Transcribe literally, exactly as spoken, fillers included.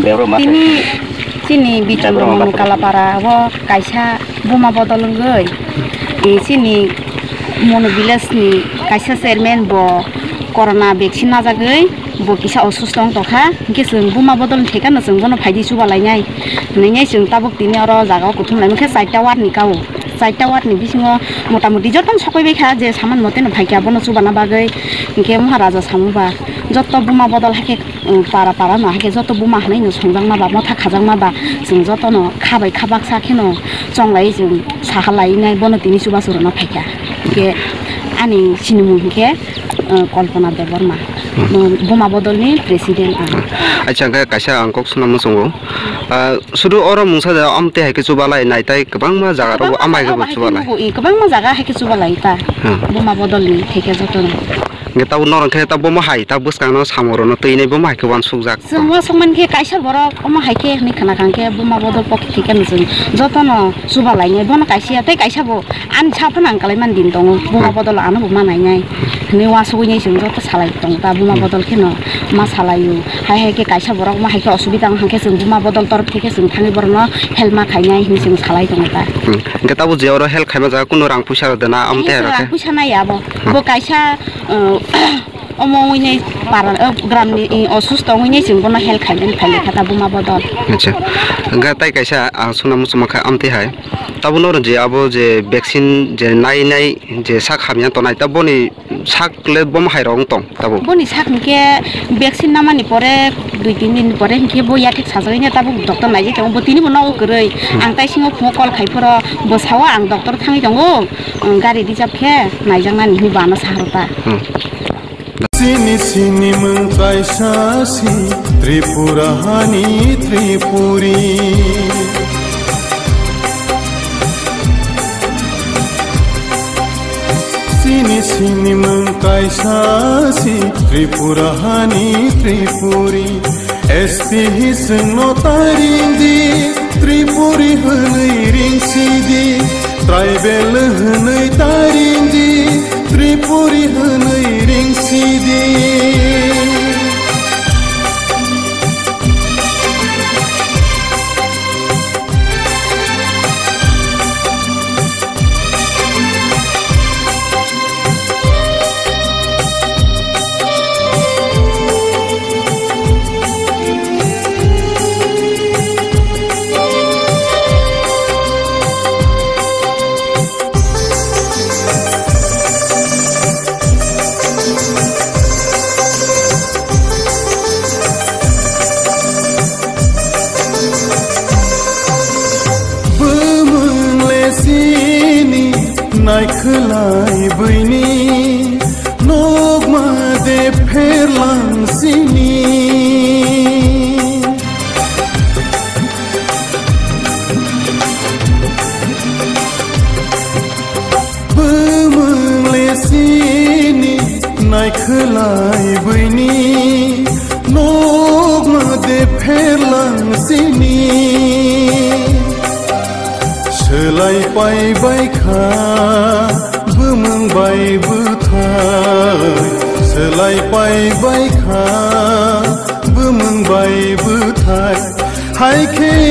Tini chini Bichondro Monu Kalapara o kaisa buma bodol wngwi, eh, chini Monu village ni kaisa chairman bo corona vaccine najagwi bo kisa osusto wng tongkha, hinkhe chwng buma bodol ni thekano chwng bono phaidi chuba lainai hwnwi chwng tabuk tini oro jaga o kuthum lai mankhe chaita ward ni kao. Chaita ward ni bisingo motamoti jotono sokoi bai kha, je saman mote no phaikha bono chubana bagwi. Hinkhe Maharaja samuba joto buma bodol haikhe, um, para para no haikhe joto buma hinwi no songjakma ba motha khajakma ba chwng jotono kha bai kha baksa kheno chonglai chwng saha lainai bono tini chubachu rwna phaikha. Hinkhe ani sinimung hinkhe, uh, Kalpana Debbarma, um, buma bodol ni president ang. Acha, hwnkhe kaisa ang kok swnam muchungo. Ah, sudu oro mungsa da amtwi hai khe chubalai nai tai kwbangma jaga rok bo amai khe bo chubalai. Nugo, eh, kwbangma jaga hai khe chubalai ta. Hmm. Buma bodol ni theke joto no. Nge tabo norok khe tabo buma hai ta bwskang no samung rok no twi nai buma hai khe uansuk jak. Chwng uansuk man khe kaisa borok omo hai khe hwnwi khna kha hwnkhe buma bodol pokhe theke no chwng joto no chubalai nai bono kaisa ya tei kaisa bo ani saphano ang kalai man din tongo buma bodol ano bo ma nai nai. Hwnwi uansugwi nai chwng joto salai tongo ta buma bodol kheno ma salaio. Hai hai khe kaisa borok ma hai khe osubida wng kha khe chwng buma bodol torof theke chwng thangwi borokno help ma khainai hinwi chwng salai tongo ta. Hmm. Hwnkhe tabuk je oro help khaima jaga kunu rang puisa rok dana amtwi hai rok khe? Rang puisa nai abo. Hmm. Bo kaisa, uh, omo wngwi nai para, uh, gram ni, uh, osusto wngwi nai chwng bono help khainani phailai kha ta buma bodol. Acha. Hwnkhe tai kaisa ang suna muchungma kha amtwi hai. Tabuk noro je abo je vaccine je nai nai je sak hamya tongnai ta boni sak le bom hai rok wng tong tabuk. Boni sak hinkhe vaccine namani pore dui tin din pore hinkhe bo yathek sajagwi tabuk doctor naijak tongo bo tini bo nogo kwrwi. Hmm. Ang tai singo phungo call khai phoro bo sao ang doctor thangwi tongo, um, gari reserve khe naijaknani hinwi bo ano sa rw ta. Hmm. Sini sini mwng kaisa si Tripura hani Tripuri. Sini sini mwng kaisa si Tripura hani Tripuri. S T hi chwngno ta ring di, Tripuri hwnwi ring si di. Tribal hwnwi ta ring di, Tripuri hwnwi ring si di. Bwmwng le sini naikhwlai bwini nokma de pherlang sini. Bwmwng le sini naikhwlai bwini nokma de pherlang sini. Swlai pai bai kha bwmwng bai bwthai, swlai pai bai kha bwmwng bai bwthai. Hai khe